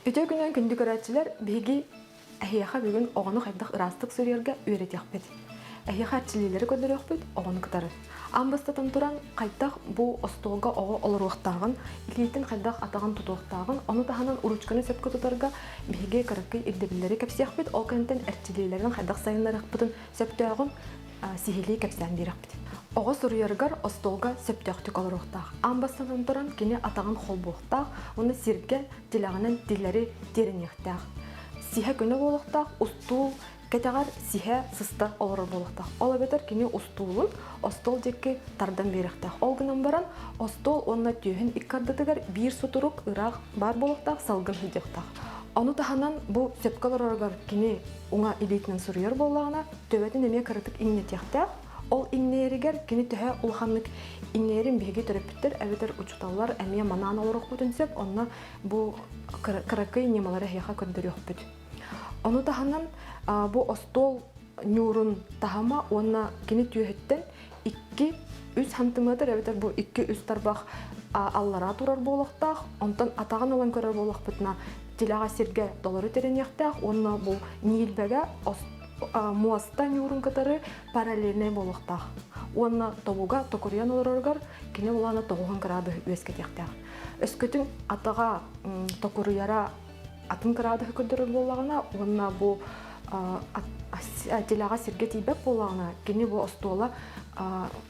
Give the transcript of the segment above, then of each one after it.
Үтүө күнүнэн күндү көрөөччүлэр, биһиги эһиэхэ бүгүн оҕону хайдах ыраастык суруйарга үөрэтиэхпит. Эһиэхэ эрчиллиилэри көрдөрүөхпүт оҕону кытары. Аан бастатан туран, хайдах бу остуолга оҕо олоруохтааҕын, илиитин хайдах атаҕын тутуохтааҕын, ону таһынан уруучканы сөпкө тутарга биһиги кыракый ирдэбиллэри кэпсиэхпит, ол кэнниттэн эрчиллиилэрин хайдах сайыннарыахпытын сөптөөҕүн сиһилии кэпсээн биэрэхпит. Оҕо суруйарыгар остуолга сөптөөхтүк олоруохтаах. Аан бастатан туран кини атаҕын холбуохтаах уонна сиргэ тилэҕинэн тилэри тиэриниэхтээх. Сиһэ көнө буолуохтаах, устуул кэтэҕэр сиһэ сыста олорор буолуохтаах. Ол эбэтэр кини устуулун остуол диэки тардан биэриэхтээх. Ол гынан баран остуол уонна түөһүн икки ардытыгар биир сутурук ыраах баар буолуохтаах, салгын сылдьыахтаах. Ону таһынан бу сөпкө олороругар кини уҥа илиитинэн суруйар буоллаҕына, төбөтүн эмиэ кыратык иҥнэтиэхтээх. Ол иҥнэйэригэр кини төһө улаханнык иҥнэйэрин биһиги төрөппүттэр эбэтэр учууталлар эмиэ манаан олоруохпутун сөп, онно бу кыракый ньымалары эһиэхэ көрдөрүөхпүт. Ону таһынан бу остуол ньуурун таһыма уонна кини түөһүттэн 2-3 сантиметр эбэтэр бу 2-3 тарбах аллараа турар буолуохтаах, онтон атаҕын ылан көрөр буоллахпытына тилэҕэ сиргэ толору тэриниэхтээх уонна бу ньиилбэгэ муоста ньуурун кытары параллельнай буолуохтаах уонна тобуга токуруйан олороругар кини улаана тоҕуһун кыраадыһы үөскэтиэхтээх. Өскөтүн атаҕа токуруйара атын кыраадыһы көрдөрөр буоллаҕына уонна бу тилэҕэ сиргэ тиийбэт буоллаҕына, кини бу остуола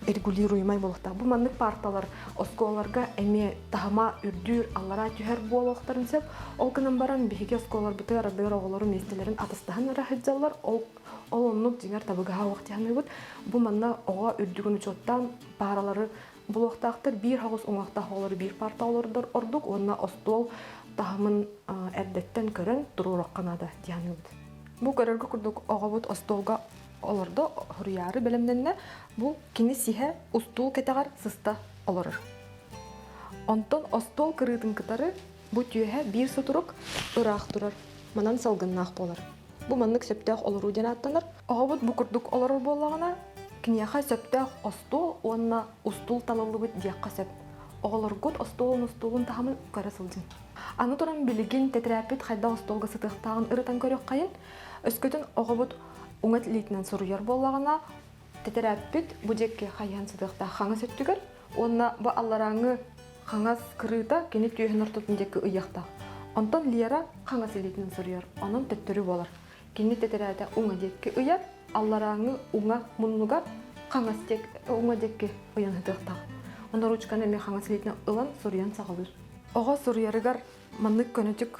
регулируемай буолуохтаах. Бу маннык парталар оскуолаларга эмиэ таһыма үрдүүр, аллараа түһэр буолуохтарын сөп. Ол гынан баран биһиги оскуолаларбытыгар ардыгар оҕолору миэстэлэрин атастаһан эрэ сылдьаллар. Ол ол оннук дьиҥэр табыгаһа суох дьаһаныыбыт. Бу манна оҕо үрдүгүн учуоттаан пааралары булуохтаахтар. Биир хаҕыс уҥуохтаах оҕолору биир парта олордор ордук уонна остуол таһымын эрдэттэн көрөн туруоруохха наада дьаһаныыбыт. Бу көрөргө курдук оҕобут остуолга олордо, хоруйаары бэлэмнэннэ. Бу кини сиһэ устуул кэтэҕэр сыста олорор. Онтон остуол кырыытын кытары бу түөһэ биир сутурук ыраах турар, манан салгыннаах буолар. Бу маннык сөптөөх олоруу диэн ааттанар. Оҕобут бу курдук олорор буоллаҕына, киниэхэ сөптөөх остуол уонна устуул талыллыбыт диэххэ сөп. Оҕолоргут остуолун устуулун таһымын көрө сылдьыҥ. Аны туран билигин тэтэрээппит хайдах остуолга сытыахтааҕын ырытан көрүөххэйин. Өскөтүн оҕобут уҥа илиитинэн суруйар буоллаҕына, тэтэрээппит бу диэки хайыһан сытыахтаах хаҥас өттүгэр уонна бу алларааҥҥы хаҥас кырыыта кини түөһүн ортотун диэки ыйыахтаах. Онтон Лера хаҥас илиитинэн суруйар, онон төттөрү буолар. Кини тэтэрээтэ уҥа диэки ыйар, алларааҥҥы уҥа муннугар хаҥас диэки уҥа диэки ыйан сытыахтаах. Онно ручканы эмиэ хаҥас илиитинэн ылан суруйан саҕалыыр. Оҕо суруйарыгар маннык көнөтүк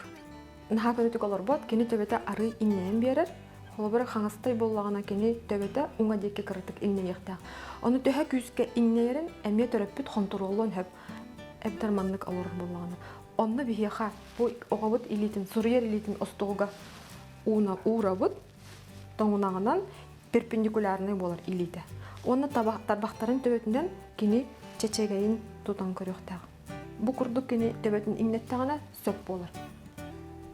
наһаа көнөтүк олорбот, кини төбөтө арыый иҥнэйэн биэрэр. Холобура, хаҥастай буоллаҕына кини төбөтө уҥа диэки кыратык иҥнэйиэхтээх. Ону төһө күүскэ иҥнэйэрин эмиэ төрөппүт хонтуруоллуон сөп. Эбэтэр маннык олорор буоллаҕына. Онно биһиэхэ бу оҕобут илиитин, суруйар илиитин остуолга ууна уурабыт, тоҥунаҕынан перпендикулярнай буолар илиитэ. Уонна тарбахтарын төбөтүнэн кини чэчэгэйин тутан көрүөхтээх. Бу курдук кини төбөтүн иҥнэттэҕинэ сөп буолар.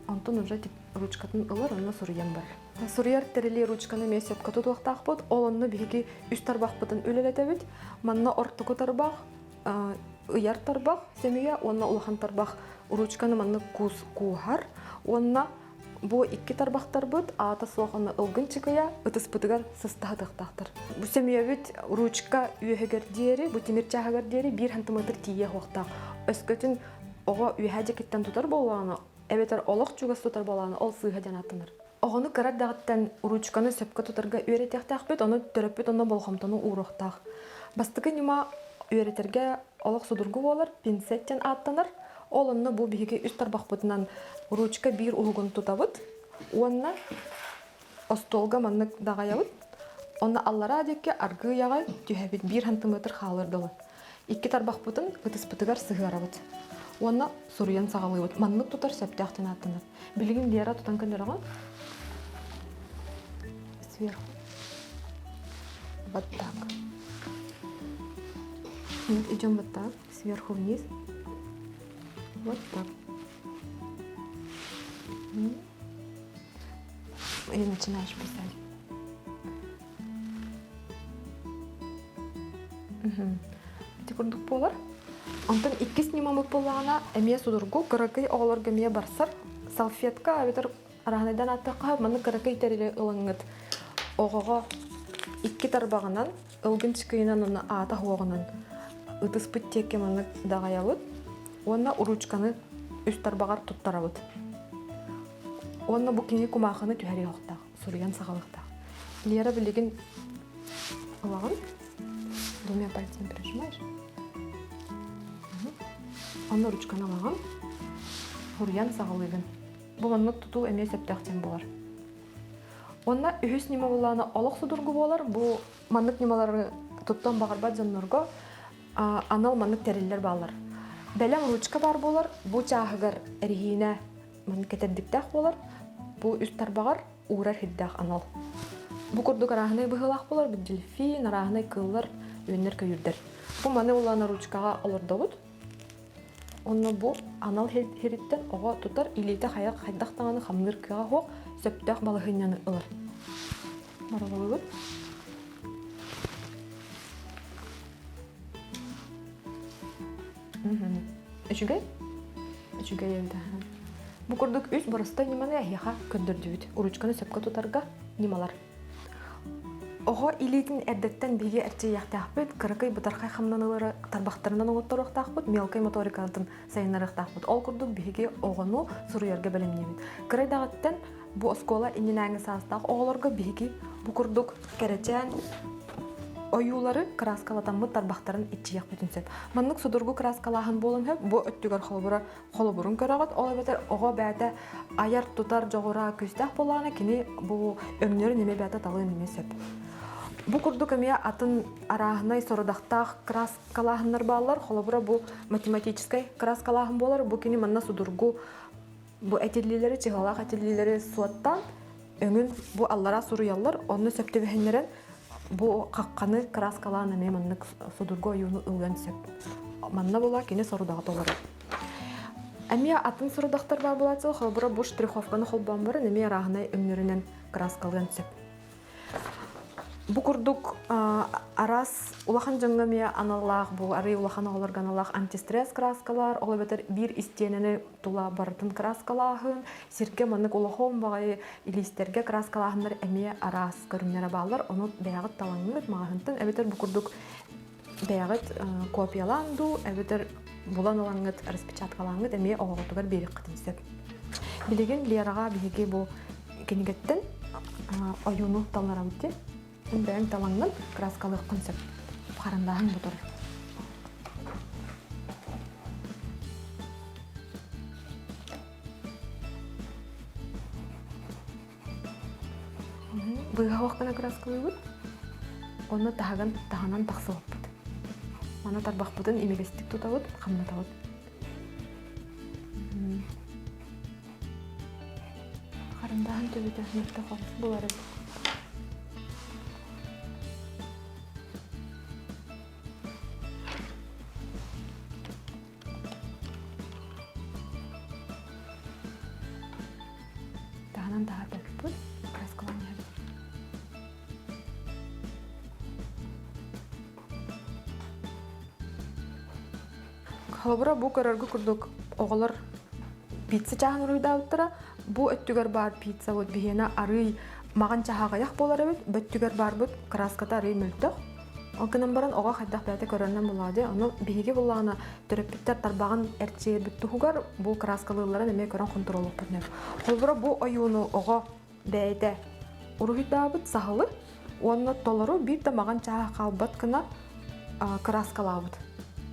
Онтон уже ручкатын ылар онно суруйан барар. Суруйар тэрили ручканы эмиэ сөпкө тутуохтаахпыт. Ол онно биһиги үс тарбахпытын үлэлэтэбит. Манна ортоку тарбах, ыйар тарбах сөмүйэ уонна улахан тарбах ручканы маннык куус кууһар уонна Бу икки тарбахтарбыт аата суох онно ылгын чыкыйа ытыспытыгар сыстаһытыахтаахтар. Бу сөмүйэбит ручка үөһүгэр диэри, бу тимир чааһыгар диэри биир сантиметр тиийэ уохтаах. Өскөтүн оҕо үөһээ дьэкиттэн тутар буоллаҕына, эбэтэр олох чугас тутар буоллаҕына, ол сыыһа диэн ааттанар. Оҕону кыра эрдэҕиттэн ручканы сөпкө тутарга үөрэтиэхтээхпит, ону төрөппүт онно болҕомтону ууруохтаах. Бастакы ньыма үөрэтэргэ олох судургу буолар, пинцет диэн ааттанар. Ол онно бу биһиги үс тарбахпытынан ручка биир уһугун тутабыт уонна остуолга маннык даҕайабыт. Онно аллараа диэки аргыый аҕай түһэбит биир сантиметр хаалар дылы. Икки тарбахпытын ытыспытыгар сыһыарабыт. Уонна суруйан саҕалыыбыт. Маннык тутар сөптөөх диэн ааттанар. Билигин Лера тутан көннөрөҕүн. Сверху. Вот так. Вот идем вот так, сверху вниз. Вот так. И начинаешь писать. Ити курдук буолар. Онтон иккис ньымамыт буоллаҕына эмиэ судургу, кыракый оҕолорго эмиэ барсар. Салфетка эбэтэр арааһынайдан ааттахха маннык кыракый тэрили ылаҥҥыт оҕоҕо икки тарбаҕынан ылгын чыкыйынан уонна аата уоҕунан ытыспыт диэки маннык даҕайабыт уонна уруучканы үс тарбаҕар туттарабыт. Уонна бу кини кумаахыны түһэриэхтээх, суруйан саҕалыахтаах. Лера билигин ылаҕын, двумя пальцами прижимаешь. Онно ручканы ылаҕын, суруйан саҕалыыгын. Бу маннык тутуу эмиэ сөптөөх диэн буолар. Уонна үһүс ньыма буллаана олох судургу буолар. Бу маннык ньымалары туттан баҕарбат дьоннорго анал маннык тэриллэр бааллар. Бэлэм ручка баар буолар, бу чааһыгар эриһиинэ маннык кэтэрдиктээх буолар. Бу үс тарбаҕар уурар сирдээх анал. Бу курдук арааһынай быһыылаах буолар, дельфин, арааһынай кыыллар, үөннэр-көйүүрдэр. Бу маны улаана ручкаҕа олордобут. Онно бу анал сириттэн оҕо тутар илиитэ хайа хайдах даҕаны хамныыр кыаҕа суох сөптөөх балаһыанньаны ылар. Баралабыт. Үчүгэй? Үчүгэй эбит Бу курдук үс боростой ньыманы эһиэхэ көрдөрдүбүт. Ручканы сөпкө тутарга ньымалар. Оҕо илиитин эрдэттэн биһиги эрчийиэхтээхпит, кыракый бытархай хамнаныылары тарбахтарынан оҥотторуохтаахпыт, мелкай моторикатын сайыннарыахтаахпыт. Ол курдук биһиги оҕону суруйарга бэлэмниибит. Кыра эрдэҕиттэн бу оскуола иннинээҥи саастаах оҕолорго биһиги бу курдук кэрэчээн ойуулары кырааскалатаммыт тарбахтарын иччийэхпитин сөп. Маннык судургу кырааскалааһын буолан сөп. Бу өттүгэр холобура холобурун көрөҕүт. Ол эбэтэр оҕо бэйэтэ айар-тутар дьоҕура күүстээх буоллаҕына, кини бу өҥнөрүн эмиэ бэйэтэ талыан эмиэ сөп. Бу курдук эмиэ атын арааһынай сорудахтаах кырааскалааһыннар бааллар. Холобура бу математическай кырааскалааһын буолар. Бу кини манна судургу бу этиллиилэри, чыһылаах этиллиилэри суоттаан өҥүн бу аллара суруйаллар. Онно сөп түбэһиннэрэн бу хахханы кырааскалаан эмиэ маннык судургу ойууну ылыан сөп. Манна була кини сорудаҕы толорор. Эмиэ атын сорудахтар баар буолааччылар, холобура бу штриховканы холбоон баран эмиэ арааһынай өҥнөрүнэн кырааскалыан сөп. Бу курдук араас улахан дьоҥҥо эмиэ аналлаах, бу арый улахан оҕолорго аналлаах антистресс кырааскалар, ол эбэтэр биир истиэнэни тула барытын кырааскалааһын, сиргэ маннык улахан баҕайы илиистэргэ кырааскалааһыннар эмиэ араас көрүҥнэрэ бааллар. Ону бэйэҕит талаҥҥыт маҕаһыынтан эбэтэр бу курдук бэйэҕит копиялаан дуу, эбэтэр булан ылаҥҥыт, распечаткалааҥҥыт эмиэ оҕоҕутугар биэриэххитин сөп. Билигин Лераҕа биһиги бу кинигэттэн ойууну талларабыт дии. Бэйэҥ талаҥҥын кырааскалыаххын сөп. Харандааһын бу турар. Быыһа оһох гына кырааскалыыбыт. Онно таһыган таһынан тахсыбаппыт. Маны тарбахпытын имигэстик тутабыт, хамнатабыт. Харандааһын төбөтө мөлтөх буолар эбит. Таһынан таһаарбаппыт, краскалаан иһэбит. Холобура, бу көрөргө курдук оҕолор пицца чааһын уруйдаабыттара. Бу өттүгэр баар пицца вот биһиэнэ арыый маҕан чаһааҕайах буолар эбит, бөттүгэр баарбыт краската арыый мөлтөх. Ол гынан баран оҕо хайдах бэйэтэ көрөрүнэн булаады. Ону биһиги буллаҕына төрөппүттэр тарбаҕын эрчийэрбит туһугар бу краскалыылларын эмиэ көрөн хонтуруоллуохпут нөр. Холобура, бу ойууну оҕо бэйэтэ уруһуйдаабыт саһылы уонна толору биир да маҕан чааһа хаалбат гына кырааскалаабыт.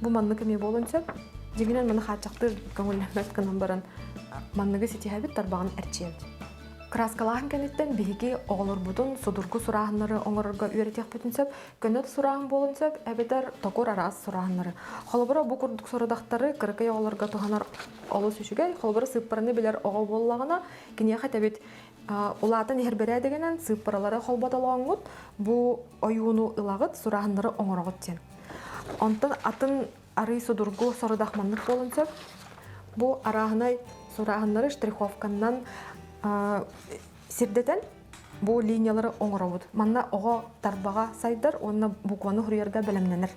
Бу маннык эмиэ буолуон сөп. Дьиҥинэн маны хааччахтыыр көҥүллэммэт гынан баран манныгы ситиһэбит, тарбаҕын эрчийэбит. Кырааскалааһын кэнниттэн биһиги оҕолорбутун судургу сурааһыннары оҥорорго үөрэтиэхпитин сөп. Көнө сурааһын буолуон сөп, эбэтэр токур араас сурааһыннары. Холобура, бу курдук сорудахтары кыракый оҕолорго туһанар олус үчүгэй. Холобура, сыыппараны билэр оҕо буоллаҕына, киниэхэ этэбит улаатан иһэр бэрээдэгинэн сыыппаралары холботолооҥҥут бу ойууну ылаҕыт, сурааһыннары оҥороҕут диэн. Онтон атын арый судургу сорудах маннык буолан сөп. Бу арааһынай сурааһыннары штриховканнан сирдэтэн бу линиялары оҥоробут. Манна оҕо тарбаҕа сайдар уонна букваны суруйарга бэлэмнэнэр.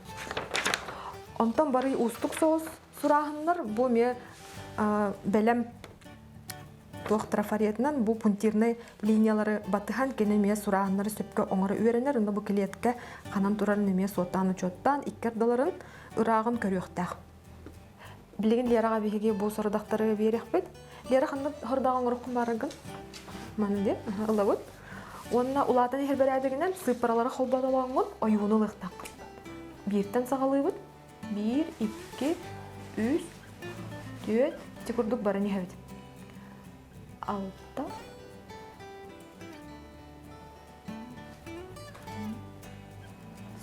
Онтон барый уустук соҕус сурааһыннар бу эмиэ бэлэм. туох трафаретынан бу пунктирнай линиялары батыһан кини эмиэ сурааһыннары сөпкө оҥоро үөрэнэр онно бу клетка ханан турарын эмиэ суоттаан учуоттаан икки ардыларын ырааҕын көрүөхтээх. Билигин Лераҕа биһиги бу сорудахтары биэриэхпит. Лера ханна хордаҕа оҥороххун баарыгын? Маны диэн ылабыт. Уонна улаатан иһэр бэрээдэгинэн сыыппаралары холботолооҥҥун ойууну ылыахтааххын. Бииртэн саҕалыыбыт. Биир, икки, үс, түөрт, ити курдук баран иһэбит. Алта.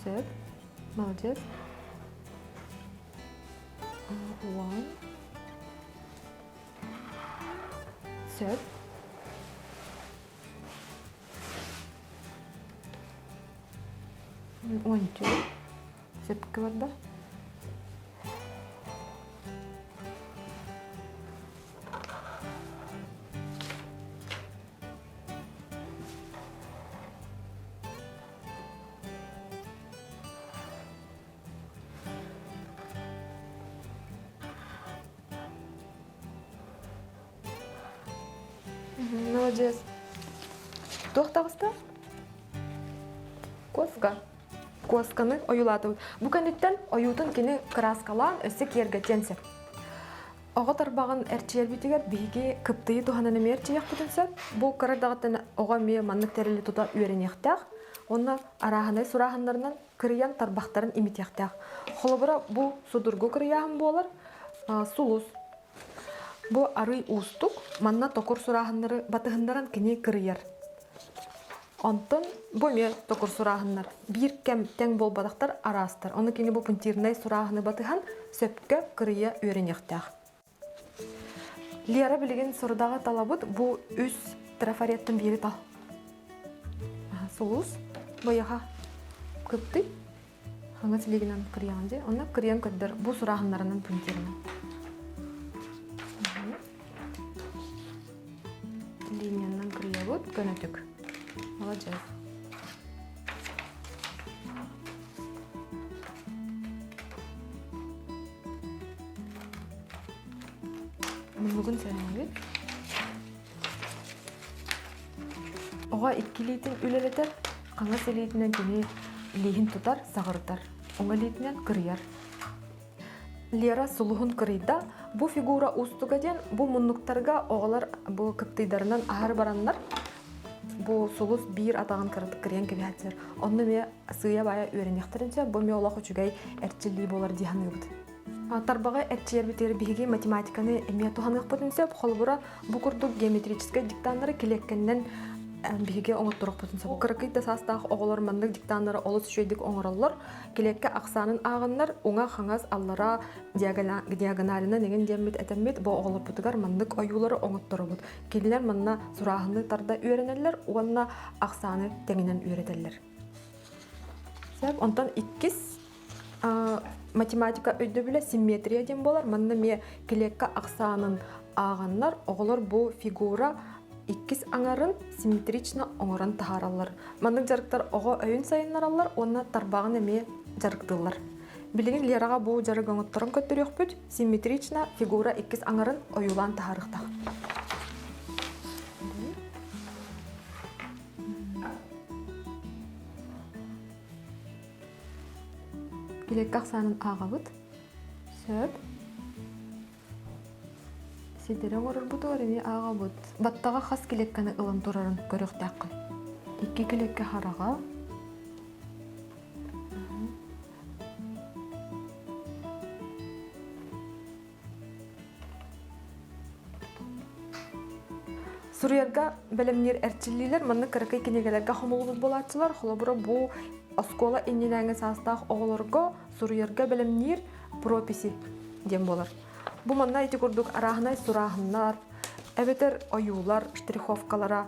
Сөп. Молодец. One. Сөп. 14. Сөпкө барда. Молодец. Туох таҕыста? Куоска. Куосканы ойуулаатыбыт. Бу кэнниттэн ойуутун кини кырааскалаан өссө киэргэтиэн сөп. Оҕо тарбаҕын эрчийэрбитигэр биһиги кыптыйы туһанан эмиэ эрчийиэхпитин сөп. Бу кыра эрдэҕиттэн оҕо эмиэ маннык тэрили тута үөрэниэхтээх. Уонна арааһынай сурааһыннарынан кырыйан тарбахтарын имитиэхтээх. Холобура, бу судургу кырыйааһын буолар, сулус. Бу арый уустук, манна токур сурааһыннары батыһыннаран кини кырыйар. Онтон бу эмиэ токур сурааһыннар биир кэм тэҥ буолбатахтар араастар. Ону кини бу пунктирнай сурааһыны батыһан сөпкө кырыйа үөрэниэхтээх. Лера билигин сорудаҕы талабыт бу үс трафареттан биири тал. Сулус, бойаха кыптый, хаҥас илиигинэн кырыйаҕын дии. Онно кырыйан көрдөр бу сурааһыннарынан пунктирынан. Линиянан кырыйабыт көнөтүк. Молодец. Муннугун сэрэнэбит. Оҕо икки илиитин үлэлэтэр, хаҥас илиитинэн кини илииһин тутар, саҕырытар, уҥа илиитинэн кырыйар. Лера сулуһун кырыйда. Бу фигура уустуга диэн бу муннуктарга оҕолор бу кыптыйдарынан аһары бараннар бу сулус биир атаҕын кыратык кырыйан кэбиһээччилэр. Онно эмиэ сыыйа-баайа үөрэниэхтэрин сөп. Бу эмиэ олох үчүгэй эрчиллии буолар дии саныыбыт. Тарбаҕы эрчийэрбитигэр биһиги математиканы эмиэ туһаныахпытын сөп. Холобура, бу курдук геометрическай диктаннары килиэккэннэн биһиги оҥотторохпутун сөп. Кыракый да саастаах оҕолор маннык диктаннары олус үчүгэйдик оҥороллор. Килиэккэ ахсаанын ааҕаннар, уҥа-хаҥас, аллара диагоналынан эҥин диэммит этэммит, бу оҕолорбутугар маннык ойуулары оҥотторобут. Кинилэр манна сурааһыны тарда үөрэнэллэр уонна ахсааны тэҥинэн үөрэтэллэр. Сөп. Онтон иккис математика өйдөбүлэ симметрия диэн буолар. Манна эмиэ клетка ахсаанын ааҕаннар, оҕолор бу фигура иккис аҥарын симметрично оҥорон таһаараллар. Маннык дьарыктар оҕо өйүн сайыннараллар уонна тарбаҕын эмиэ дьарыктыыллар. Билигин Лераҕа бу дьарык оҥотторон көрдөрүөхпүт. Симметрично фигура иккис аҥарын ойуулаан таһаарыахтаах. Килиэккэ ахсаанын ааҕабыт. Сөп. Ситэри оҥорорбутугар эмиэ ааҕабыт. Баттаҕа хас килиэккэни ылан турарын көрүөхтээххин. Икки килиэккэ хараҕа. Суруйарга бэлэмниир эрчиллиилэр маннык кыракый кинигэлэргэ хомуллубут буолааччылар. Холобура, бу оскуола иннинээҥи саастаах оҕолорго суруйарга бэлэмниир прописи диэн буолар. Бу манна ити курдук арааһынай сурааһыннар, эбэтэр ойуулар, штриховкалара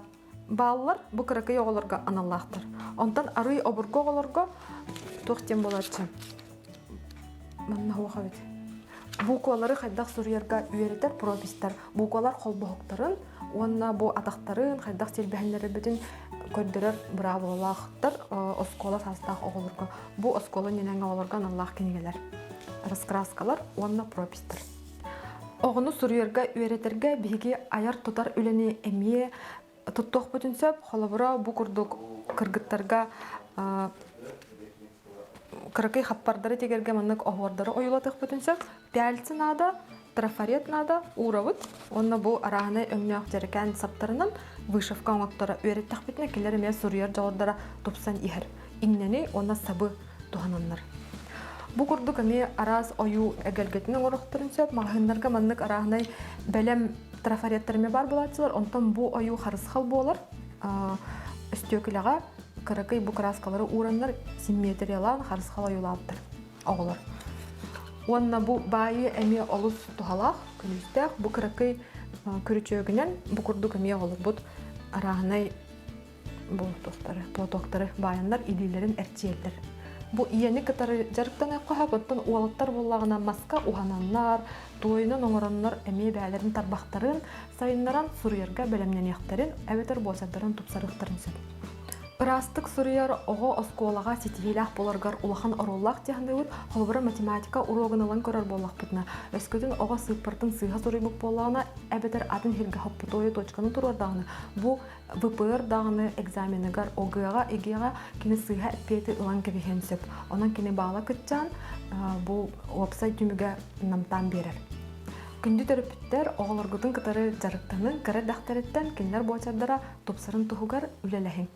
бааллар. Бу кыракый оҕолорго аналлаахтар. Онтон арый обургу оҕолорго туох диэн буолааччы? Манна суох эбит. Буквалары хайдах суруйарга үөрэтэр прописьтар буквалар холбоһуктарын уонна бу атахтарын хайдах силбэһиннэрэрбитин көрдөрөр быраабылалаахтар оскуола саастаах оҕолорго. Бу оскуола ньэнэҥ оҕолорго аналлаах кинигэлэр, раскраскалар уонна прописьтар. Оҕону суруйарга үөрэтэргэ биһиги айар-тутар үлэни эмиэ туттуохпутун сөп. Холобура, бу курдук кыргыттарга кыракый хаппардары тигэргэ маннык оһуордары ойуулатыахпытын сөп. Пяльцы наада, трафарет наада, уурабыт. Уонна бу арааһынай өҥнөөх дьэрэкээн саптарынан вышивка оҥотторо үөрэттэхпитинэ кинилэр эмиэ суруйар дьоҕурдара тупсан иһэр. Иҥнэни уонна сабы туһананнар. Бу курдук эмиэ араас ойуу эгэлгэтин оҥоруохтарын сөп. Маҕаһыыннарга маннык арааһынай бэлэм трафареттар эмиэ баар буолааччылар. Онтон бу ойуу харысхал буолар. Өстүөкүлэҕэ кыракый бу кырааскалары уураннар симметриялаан харысхал ойуулаабыттар оҕолор. Уонна бу баайыы эмиэ олус туһалаах, күлүүстээх. Бу кыракый күрүчүөгүнэн бу курдук эмиэ оҕолорбут арааһынай бу туохтары, платоктары баайаннар илиилэрин эрчийэллэр. Бу ийэни кытары дьарыктаныахха сөп, оттон уолаттар буоллаҕына маска уһананнар, туойунан оҥороннор эмиэ бэйэлэрин тарбахтарын сайыннаран суруйарга бэлэмнэниэхтэрин эбэтэр буочардарын тупсарыахтарын сөп. Ыраастык суруйар оҕо оскуолаҕа ситиһиилээх буоларыгар улахан оруоллаах дии саныыбыт. Холобура, математика уруогун ылан көрөр буоллахпытына, өскөтүн оҕо сыыппаратын сыыһа суруйбут буоллаҕына, эбэтэр атын сиргэ хоппутуойу точканы туруордаҕына, бу ВПР даҕаны экзаменыгар ОГЭ-ҕа, ЕГЭ-ҕэ кини сыыһа эппиэти ылан кэбиһиэн сөп. Онон кини баала кыччаан, бу уопсай түмүгэ намтаан биэрэр. Күндү төрөппүттэр, оҕолоргутун кытары дьарыктаныҥ, кыра эрдэхтэриттэн кинилэр буочардара тупсарын туһугар үлэлэһиҥ.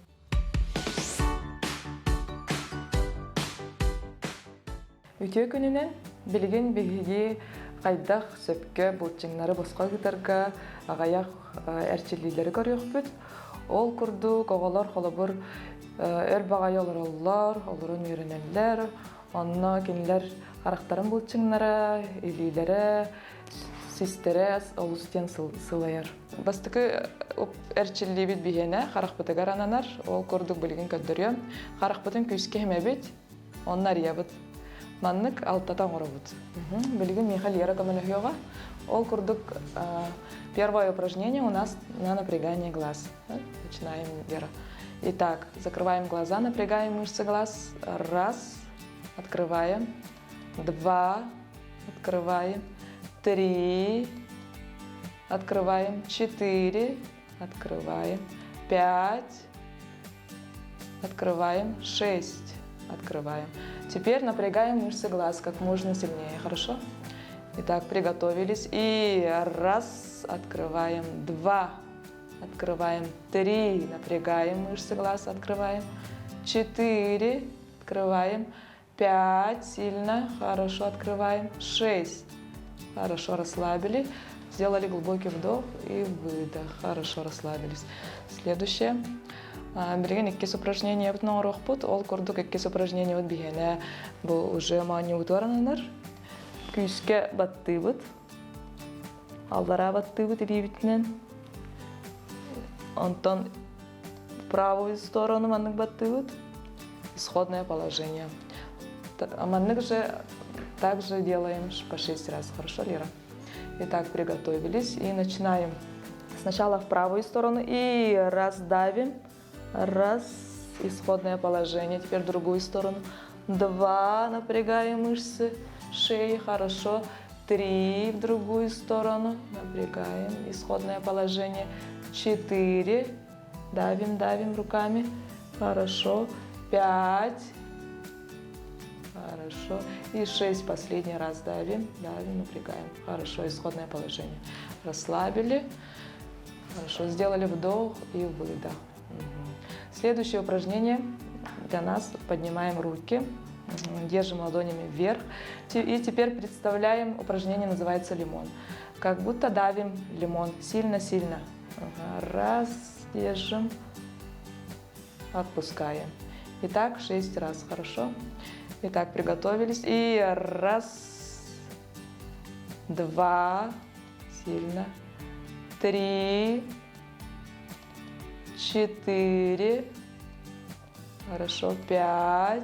Үтүө күнүнэн билигин биһиги хайдах сөпкө былчыҥнары босхо ыытарга аҕыйах эрчиллиилэри көрүөхпүт. Ол курдук оҕолор холобур өр баҕайы олороллор, олорон үөрэнэллэр. Онно кинилэр харахтарын былчыҥнара, илиилэрэ, систэрэ олус диэн сылайар. Бастакы эрчиллиибит биһиэнэ харахпытыгар ананар. Ол курдук билигин көрдөрүөм. Харахпытын күүскэ иһимэбит, Онно арыйабыт. Маннык алтата оҥоробут. Билигин миэхэ Лера көмөлөһүөҕэ. Ол курдук первое упражнение у нас на напрягание глаз. Начинаем, Лера. Итак, закрываем глаза, напрягаем мышцы глаз. Раз, открываем. Два, открываем. Три, открываем. Четыре, открываем. Пять, Открываем. 6. Открываем. Теперь напрягаем мышцы глаз как можно сильнее. Хорошо? Итак, приготовились. И раз, открываем. Два, открываем. Три, напрягаем мышцы глаз, открываем. Четыре, открываем. Пять, сильно, хорошо открываем. Шесть, хорошо расслабили. Сделали глубокий вдох и выдох. Хорошо расслабились. Следующее. Билигин иккис упражнениебытын оҥоруохпут. Ол курдук иккис упражнениебыт биһиэнэ бу уже моонньубутугар ананар. Күүскэ баттыыбыт. Аллараа баттыыбыт илиибитинэн. Онтон правую сторону маннык баттыыбыт. Исходное положение. Маннык же также делаем по шесть раз. Хорошо, Лера? Итак, приготовились и начинаем. Сначала в правую сторону и раз давим, раз, исходное положение. Теперь в другую сторону. Два, напрягаем мышцы шеи, хорошо. Три, в другую сторону, напрягаем, исходное положение. Четыре, давим, давим руками, хорошо. Пять, Хорошо. И шесть. Последний раз давим, давим, напрягаем. Хорошо. Исходное положение. Расслабили. Хорошо. Сделали вдох и выдох. Следующее упражнение для нас. Поднимаем руки. Держим ладонями вверх. И теперь представляем, упражнение называется лимон. Как будто давим лимон сильно-сильно. Раз, держим, отпускаем. Итак, шесть раз, хорошо? Итак, приготовились. И раз, два, сильно, три, четыре, хорошо, пять,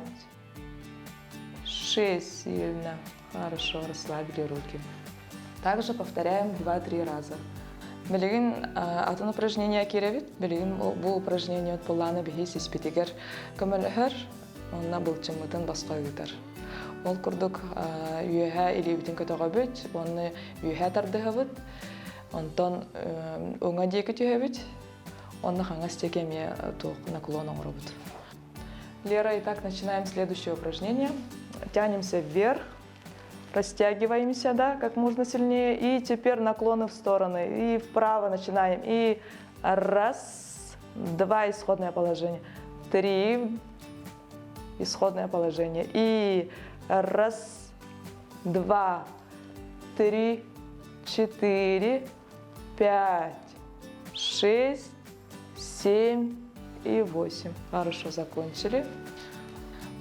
шесть, сильно. Хорошо, расслабили руки. Также повторяем 2-3 раза. Билигин атын упражнение киирэбит. Билигин бу упражнение буоллаҕына биһи сиспитигэр көмөлөһөр, онно былчыммытын босхо ыытар. Ол курдук үөһэ илиибитин көтөҕөбүт, уонна үөһэ тардыһабыт. Онтон уҥа диэки түһэбит, онно хаҥас диэки эмиэ туох наклон оҥоробут. Лера, итак, начинаем следующее упражнение. Тянемся вверх, растягиваемся, да, как можно сильнее. И теперь наклоны в стороны. И вправо начинаем. И раз, два, исходное положение. Три, исходное положение. И раз, два, три, четыре, пять, шесть, семь и восемь. Хорошо, закончили.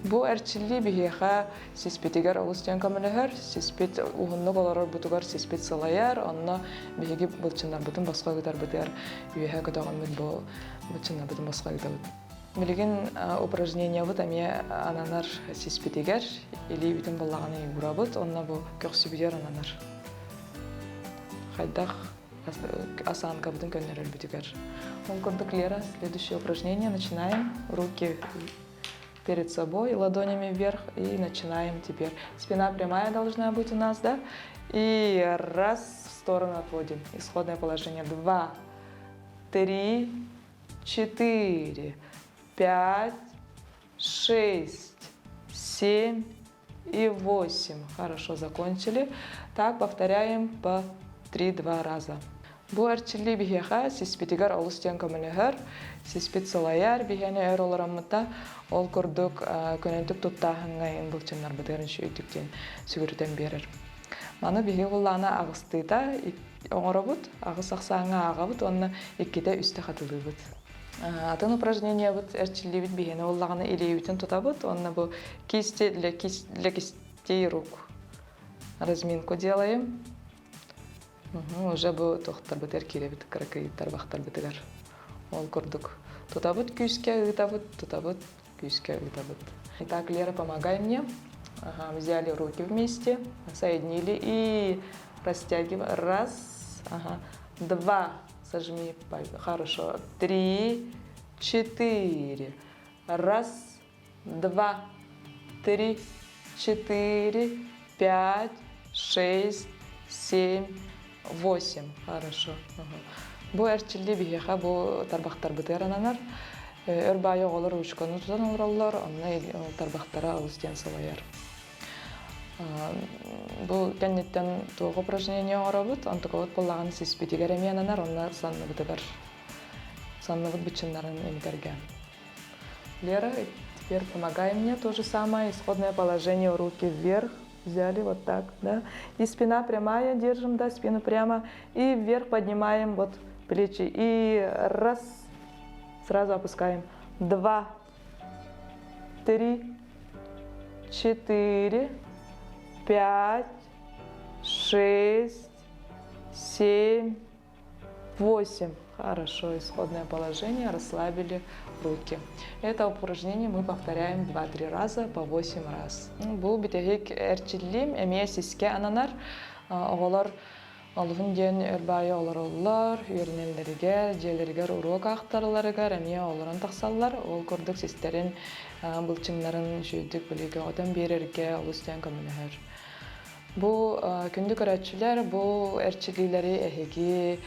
Бу эрчиллии биһиэхэ сиспитигэр олус диэн көмөлөһөр, сиспит уһуннук олорорбутугар сиспит сылайар, онно биһиги былчыннарбытын босхо ыытарбытыгар үөһэ көтөҕөммүт бу былчыннарбытын босхо ыытабыт. Билигин упражнениябыт эмиэ ананар сиспитигэр, илиибитин буллаҕына уурабыт, онно бу көхсүбүтүгэр ананар. Хайдах осанкабытын көннөрөрбүтүгэр. Ол курдук, Лера, следующее упражнение. Начинаем. Руки перед собой, ладонями вверх. И начинаем теперь. Спина прямая должна быть у нас, да? И раз, в сторону отводим. Исходное положение. Два, три, четыре, пять, шесть, семь и восемь. Хорошо, закончили. Так, повторяем по 3-2 раза. Бу эрчиллии биһиэхэ сиспитигэр олус диэн көмөлөһөр, сиспит сылайар, биһиэни өр олороммута, ол курдук көнөтүк туттааһыҥҥа иһин былчыннарбытыгар үчүгүйдүк диэн сүгүрүтэн биэрэр. Маны биһиги куллаана аҕыстыыта оҥоробут, аҕыс ахсааҥҥа ааҕабыт уонна иккитэ үстэ хатылыыбыт. Атын упражнениябыт эрчиллиибит биһиэнэ буоллаҕына илиибитин тутабыт уонна бу кисти для, кис, для кистей рук разминку делаем. Угу, уже бу туохтарбытыгар киирэбит кыракый тарбахтарбытыгар. Ол курдук тутабыт күүскэ ыытабыт, тутабыт күүскэ ыытабыт. Итак, Лера, помогай мне. Ага, взяли руки вместе, соединили и растягиваем. Раз, ага, два, сожми пальцы. Хорошо. Три, четыре. Раз, два, три, четыре, пять, шесть, семь, восемь. Хорошо. Ага. Бу эрчиллии биһиэхэ бу тарбахтарбытыгар ананар. Өр баайы оҕолор ручканы тутан олороллор, онно тарбахтара олус диэн сылайар. Бу кэнниттэн туох упражнение оҥоробут, онтукабыт буоллаҕына сиспитигэр эмиэ ананар, онно санныбытыгар санныбыт быччыннарын имитэргэ. Лера, теперь помогай мне. То же самое, исходное положение, руки вверх, взяли вот так, да. И спина прямая, держим, да, спину прямо. И вверх поднимаем вот плечи. И раз, сразу опускаем. Два, три, четыре, пять, шесть, семь, восемь. Хорошо, исходное положение, расслабили руки. Это упражнение мы повторяем 2-3 раза по 8 раз. Бу бүтэһик эрчиллиим эмиэ сискэ ананар. Оҕолор олуһун диэн өр баайы олороллор, үөрэнэллэригэр, дьиэлэригэр уруок аахтаралларыгар эмиэ олорон тахсаллар. Ол курдук систэрин былчыҥнарын үчүгэйдик били көҕүтэн биэрэргэ олус диэн көмөлөһөр. Бу күндү көрөөччүлэр, бу эрчиллиилэри эһиги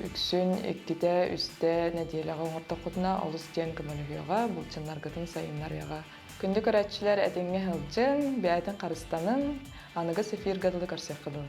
үксүн иккитэ, үстэ нэдиэлэҕэ оҥортоххутуна олус диэн көмөлөһүөҕэ, булчуннаргытын сайыннарыаҕа. Күндү көрөөччүлэр, этэҥҥэ сылдьыҥ, бэйэтин харыстаныҥ, аныгыс эфиргэ дылы көрсүөххэ дылы.